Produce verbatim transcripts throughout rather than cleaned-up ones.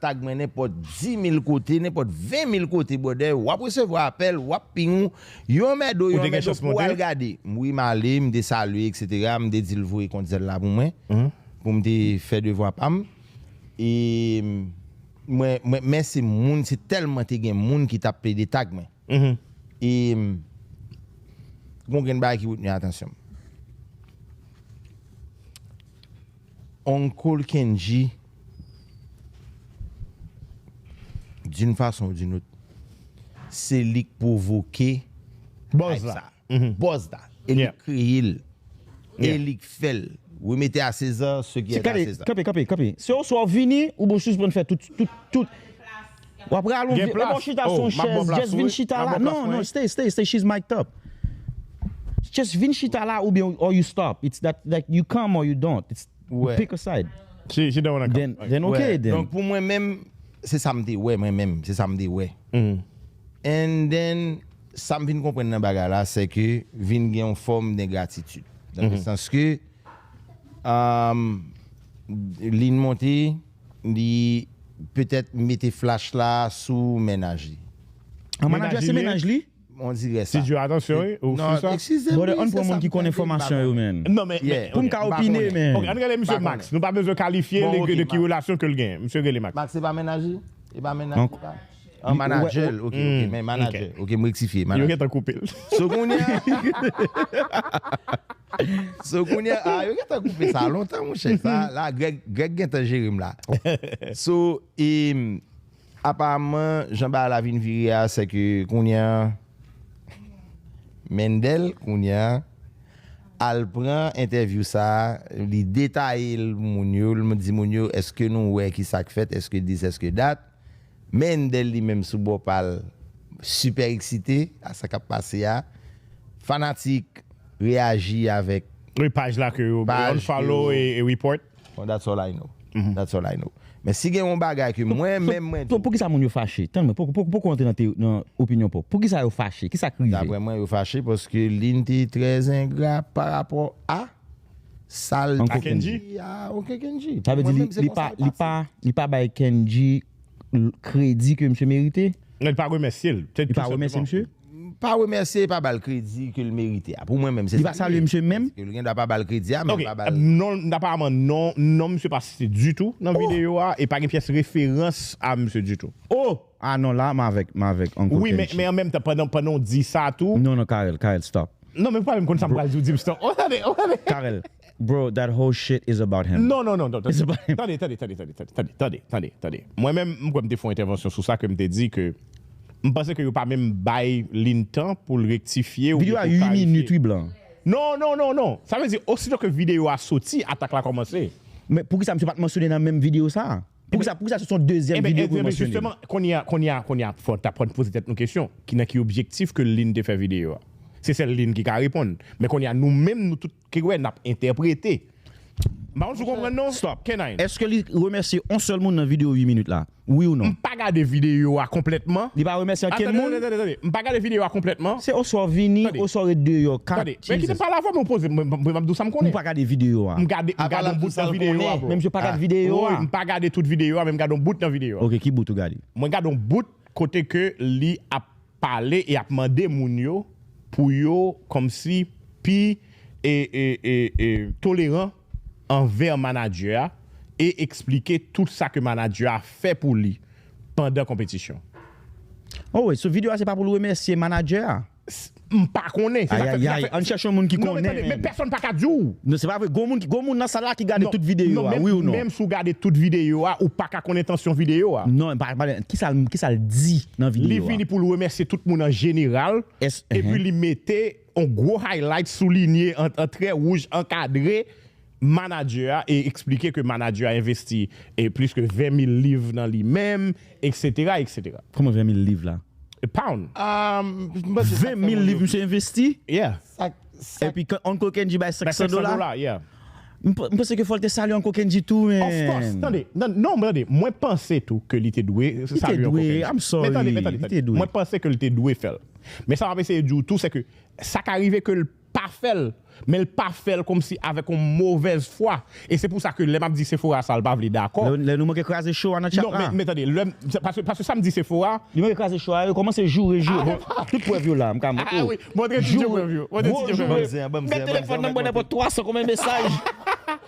tag mwen nenpòt di mil kote, nenpòt ven mil kote, brother, w ap resevwa apèl, w ap ping ou, yo anmède w, yo anmède w pou w al gade. Wi, m ale, m te salye, et cetera, m te di l voye kont Zelle la pou mwen, pou m te fè devwa pa m. E mwen, mwen, men se moun, se tèlman te gen moun ki t ap plede tag mwen. E gon grenn bagay ki retni atansyon m. Uncle Kendji, d'une façon ou d'une autre, se li k pwovoke buzz la. Buzz la. E li k kreye l. E li k fè l. Remete a Seza ce qui est à César. Kanpe, kanpe, kanpe. Se oswa w vini, ou bon sispann fè tout, tout, tout. W ap rale yon vye, e bon chita sou yon chèz, just vin chita la. Non, non, stay, stay, stay, she's mic'd up. Just vin chita la oubyen or you stop. It's that, like, you come or you don't. It's, you pick a side. She, she don't wanna come. Then, then okay, then. Donk pou mwen menm, se sa m te wè, mwen menm, se sa m te wè. And then, sa m vin konprann nan bagay la, se ke vin gen yon fòm dengratitid. Dans le sens ke, um, Lynn monte, li petèt mete flash la sou mennaj li. An manager se mennaj li? On dirait ça. Ti Djo, atansyon, wi, ou sou sa? Brother, ann pran moun ki konn enfòmasyon yo, man. Non, men, men, pou m ka opine, man. Ok, ann rele misye Max. Nou pa bezwen kalifye de ki relasyon ke l gen. Misye rele Max. Max, se pa mennaj li? E pa mennaj li, pa? An manager, ok, ok, men manager. Ok, m rektifye, manager. Yo gentan koupe l. So, kounye a, so, kounye a, ah, yo gentan koupe sa lontan, monchè. Sa, la, Greg, Greg gentan jere m la. So, e, apaman, jan bagay la vin vire a, se ke kounye a, Mendel, kounye a, al pran entèvyou sa a, li detaye l moun yo, l di moun yo, èske nou wè ki sa k fèt, èske dis, èske dat. Mendel li menm sou bò pa l, sipè eksite a sa k ap pase a. Fanatik reyaji avèk. Wi, paj la ke yo unfollow e, e report. Bon, that's all I know. That's all I know. Men si gen yon bagay ke mwen menm mwen di. Pou, poukisa moun yo fache? Tann mwen, poko, poko, poko antre nan, nan opinyon pòp. Poukisa yo fache? Kisa k rive? Daprè mwen, yo fache paske Lynn te trè engra pa rapò a sa l te di a Uncle Kendji. Sa vle di li, li pa, li pa, li pa bay Kendji kredi ke misye merite? Non, li pa remèsye l. Li pa remèsye misye? Pa remèsye, pa ba l kredi ke l merite a. Pou mwen menm, se sa. Li pa salye misye menm? Paske l gen dwa pa ba l kredi a, men pa ba l. Non, apaman, non, non, misye pa site ditou nan videyo a, e pa gen pyès referans a misye ditou. Oh! Ah non, la, m avèk, m avèk Uncle Kendji. Wi, men, men an menm tan, pandan, pandan w di sa tou. Non, non, Carel, Carel, stop. Non, men pa menm konn sa m pral di w, di m stop. Oh, tande, oh, tande. Carel, bro, that whole shit is about him. Non, non, non, non. It's about him. Tande, tande, tande, tande, tande, tande, tande, tande, tande. Mwen menm, m kwè m te fè yon entèvansyon sou sa ke m te di ke m panse ke yo pa menm bay Lynn tan pou l rektifye oubyen pou l klarifye. Videyo a uit minit, wi, blan. Non, non, non, non. Sa vle di, osito ke videyo a soti, atak la kòmanse. Men poukisa misye pa t mansyone nan menm videyo sa a? Poukisa, poukisa se yon dezyèm videyo pou yo mansyone? Eben, jisteman, kounye a, kounye a, kounye a, fò n ta pran poze tèt nou kesyon, ki nan ki objektif ke Lynn te fè videyo a? Se sèl Lynn ki ka reponn. Men kounye a, nou menm, nou tout ki wè, n ap entèprete. M pa konn si w konprann non. Stop. K nine. Èske li remèsye yon sèl moun nan videyo uit minit la? Wi ou non? M pa gade videyo a konplètman. Li pa remèsye okenn moun? Tande, tande, tande, tande. M pa gade videyo a konplètman. Se oswa w vini, oswa w ret deyò. Tande. Men kite m pale avè w, men w poze m, m, m, m ap di w sa m konnen. Ou pa gade videyo a? M gade, m gade yon bout nan videyo a, bro. Men misye pa gade videyo a. Wi, m pa gade tout videyo a, men m gade yon bout nan videyo a. Ok, ki bout ou gade? Mwen gade yon bout kote ke li ap pale e ap mande moun yo pou yo kòmsi pi e, e, e, e, toleran anvè manadjè a e eksplike tout sa ke manadjè a fè pou li pandan konpetisyon. Oh wi, so videyo a se pa pou l remèsye manadjè a? M pa konnen. Ayayay, ann chèche yon moun ki konnen, men pèsonn pa ka di w. Non, se pa vre. Gon moun, gon moun nan sal la ki gade tout videyo a, wi ou non? Menm si w gade tout videyo a, ou pa ka konn entansyon videyo a. Non, pa, pa, kisa, kisa l di nan videyo a? Li vini pou l remèsye tout moun an jeneral, epi li mete yon gwo highlight soulinye an, an trè wouj ankadre manadjè a e eksplike ke manadjè a envesti e plis ke ven mil liv nan li menm, et cetera, et cetera. Kòman ven mil liv la? Pound. Ven mil liv misye envesti? Yeah. Epi Uncle Kendji bay senk san dola? Yeah. M panse ke fò l te salye Uncle Kendji tou, men. Of course, tande. Non, non, tande. Mwen panse tou ke li te dwe salye Uncle Kendji. I'm sorry. Men tande, men tande, tande. Mwen panse ke li te dwe fè l. Men sa m ap eseye di w tou, se ke sa ka rive ke l pa fè l, men l pa fè l kòmsi avèk yon movèz fwa. E se pou sa ke lè m ap di Sephora sa, l pa vle dakò. Lè, lè nou manke kraze show a nan chat la. Non, men, men tande, lè m, paske, paske sa m di Sephora, li manke kraze show a, yo kòmanse joure, joure. Bon, tout prèv yo la, m ka montre. Ah wi, montre ti prèv yo. Montre ti prèv yo. Gwo joure. Banm zen, banm zen, banm zen, banm zen. Met telefòn nan, m pran nenpòt twa san konbyen mesaj.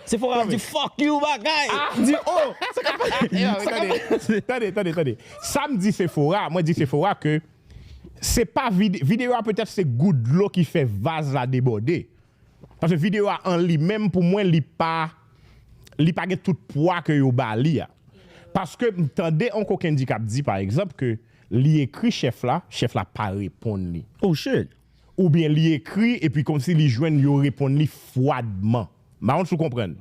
Sephora ap di, "Fuck you, bagay." M di, "Oh, sa k ap pase?" Tande, tande, tande, tande. Sa m di Sephora, mwen di Sephora ke se pa vide-, videyo a petèt se gout dlo ki fè vaz la debòde. Paske videyo a an li menm, pou mwen, li pa, li pa gen tout pwa ke yo ba li a. Paske m tande Uncle Kendy k ap di, pa egzanp, ke li ekri chèf la, chèf la pa reponn li. Oh shit. Oubyen li ekri, epi kòmsi li jwenn yo reponn li fwadman. M pa konn si w konprann.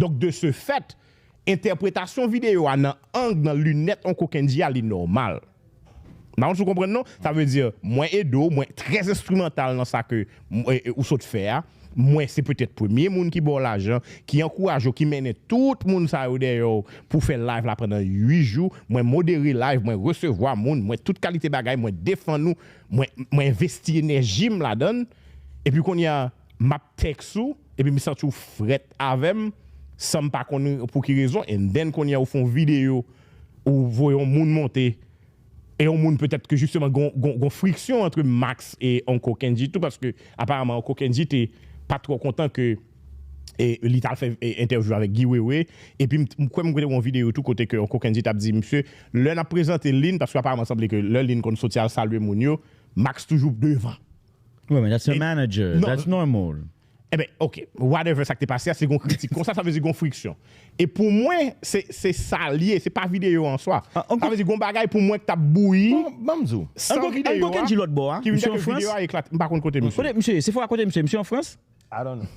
Donk, de ce fait, entèpretasyon videyo a nan ang, nan linèt Uncle Kendy a, li nòmal. M pa konn si w konprann non. Sa vle di, mwen ede w, mwen trè enstrimantal nan sa ke m-, e, e, ou sot fè a. Mwen se petèt premye moun ki ba w lajan, ki ankouraje w, ki mennen tout moun sa yo dèyè w pou fè live la pandan uit jou. Mwen modere live, mwen resevwa moun, mwen tout kalite bagay, mwen defann ou, mwen, mwen envesti enèji m ladan l. Epi kounye a, m ap tèks ou, epi m santi w frèt avè m, san m pa konn pou ki rezon, and then kounye a ou fè yon videyo, ou voye yon moun monte, e yon moun petèt ke jisteman gon, gon, gon friksyon ant Max e Uncle Kendy tou, paske aparamman Uncle Kendy te pa twò kontan ke, e, li t al fè, e, entèvyou avèk Guy Wewe, epi m, m kwè m kwè te wè yon videyo tou kote ke Uncle Kendy t ap di, "Misye, lè n ap prezante Lynn," paske aparamman sanble ke lè Lynn konn soti al salye moun yo, Max toujou devan. Wi, men that's a manager. That's normal. Eben, ok, whatever sa k te pase a, se gon kritik konsa, sa vle di gon friksyon. E pou mwen, se, se sa l ye, se pa videyo an swa. Sa vle di gon bagay pou mwen k t ap bouyi. Bon, ban m di w. San videyo a, ki vin fè ke videyo a eklate. M pa konn kote misye. Kote misye? Se fwa kote misye? Misye an Frans? I don't know.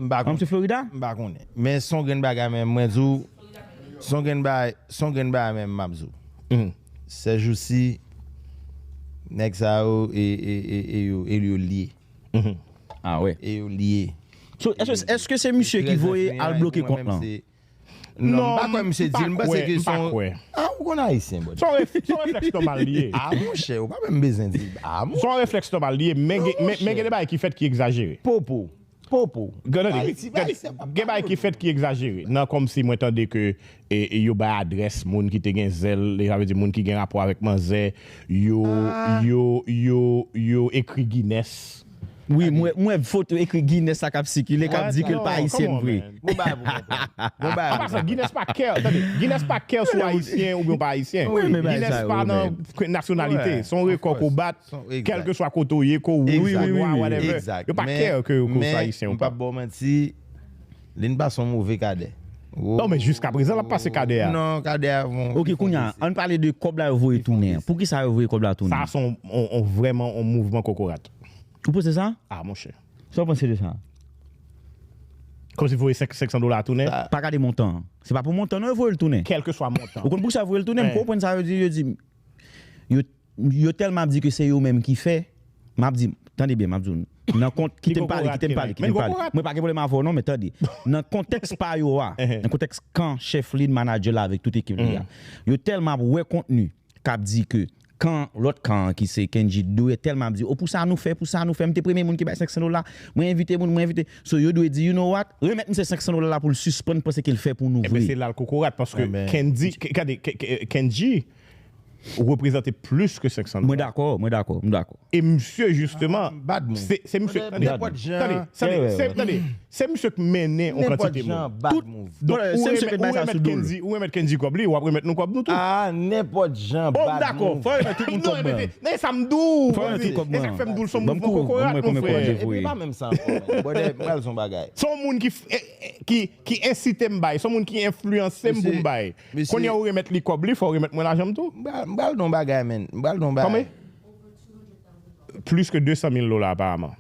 M pa konnen. Misye Florida? M pa konnen. Men se yon grenn bagay menm, mwen di w, se yon grenn bagay, se yon grenn bagay menm, m ap di w. Sèjousi, nèg sa yo, e, e, e, e yo, e yo lye. Ah wè. E yo lye. So, èske, èske se misye ki voye al bloke kont lan? Non, m pa kwè misye di l, m panse ke se yon... Ah, ou konn ayisyen, bòdè. Se yon ref-, se yon reflèks nòmal li ye. Ah, monchè, ou pa menm bezwen di l. Ah, monchè. Se yon reflèks nòmal li ye, men gen, men, men gen de bagay ki fèt ki egzajere. Popo. Popo. Gen, gen, gen bagay ki fèt ki egzajere. Nan kòmsi mwen tande ke, e, e yo bay adrès moun ki te gen zèl, e sa vle di moun ki gen rapò avèk manzè, yo, yo, yo, yo ekri Guinness. Wi, mwen, mwen foto ekri Guinness sa k ap sikile, k ap di ke l pa ayisyen vre. Bon bagay pou konprann. Bon bagay. An pasan, Guinness pa kè, tande, Guinness pa kè si w ayisyen oubyen w pa ayisyen. Guinness pa nan nasyonalite. Se yon rekò ke w bat, kèlkeswa kote w ye, ke w wouj, nwa, whatever. Yo pa kè ke w se ayisyen ou pa. M p ap ba w manti, Lynn pase yon move kadè. Non, men jiskaprezan, l ap pase kadè a. Non, kadè a, bon. Ok, kounye a, ann pale de kòb la yo voye tounen an. Poukisa yo voye kòb la tounen? Sa se yon, yon, yon vrèman yon mouvman kokorat. Ou panse sa? Ah, monchè. Sa w panse de sa? Kòmsi voye senk, senk san dola tounen? Pa gade montan an. Se pa pou montan non yo voye l tounen. Kèlkeswa montan. Ou konn poukisa yo voye l tounen? M konprann sa yo di, yo di, yo, yo tèlman ap di ke se yo menm ki fè. M ap di, tande byen, m ap di w. Nan kont, kite m pale, kite m pale, kite m pale. Mwen pa gen pwoblèm avè w non, men tande. Nan kontèks pa yo a, nan kontèks kan chèf li, manadjè la avèk tout ekip li a, yo tèlman ap wè kontni k ap di ke kan, lòt kan an ki se Kendji dwe tèlman ap di, "O, pou sa nou fè, pou sa nou fè, m te premye moun ki bay senk san dola, mwen envite moun, mwen envite." So, yo dwe di, "You know what? Remèt misye senk san dola la pou l sispann panse ke l fè pou nou vre." Enben, se la l kokorat, paske Kendji, k-, gade, k-, k-, Kendji reprezante plis ke senk san dola. Mwen dakò, mwen dakò, m dakò. E misye, jisteman, se, se misye, tande, tande, tande, se, tande, se misye k mennen yon kantite moun. Tout, donk, ou remèt, ou remèt Kendji, ou remèt Kendji kòb li, w ap remèt nou kòb nou tou. Ah, nenpòt jan, bad move. Oh, m dakò, fò remèt tout moun kòb mwen. Non, men, men sa m di w, fò remèt tout kòb mwen. E sa k fè m di w l se yon mouvman kokorat, mon frè. Epi pa menm sa ankò, men. Bòdè, m pral di w yon bagay. Se yon moun ki f-, e, e, ki, ki ensite m bay, se yon moun ki enfliyanse m pou m bay. Kounye a ou remèt li kòb li, fò w remèt mwen lajan m tou. M pral, m pral di w yon bagay, men. M pral di w yon bagay. Kòman? Plis ke de san mil dola, aparaman.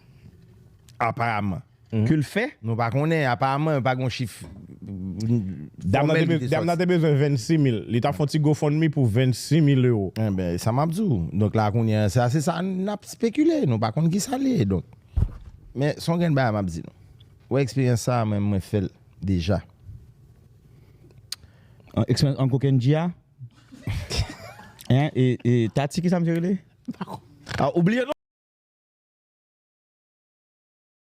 Aparaman. Ke l fè? Nou pa konnen, aparaman, yo pa gen yon chif. Dam nan te be-, dam nan te bezwen vennsis mil. Li t ap fè yon ti GoFundMe pou vennsis mil ewo. Enben, sa m ap di w. Donk la, kounye a, sa, se sa n ap spekile. Nou pa konn ki sa l ye. Donk, men, se yon grenn bagay m ap di nou. Ou wè eksperyans sa a, mwen, mwen fè l deja. An, eksperyans Uncle Kendji a? Hein, e, e, Tati, ki sa misye rele? Ah, oubliye non.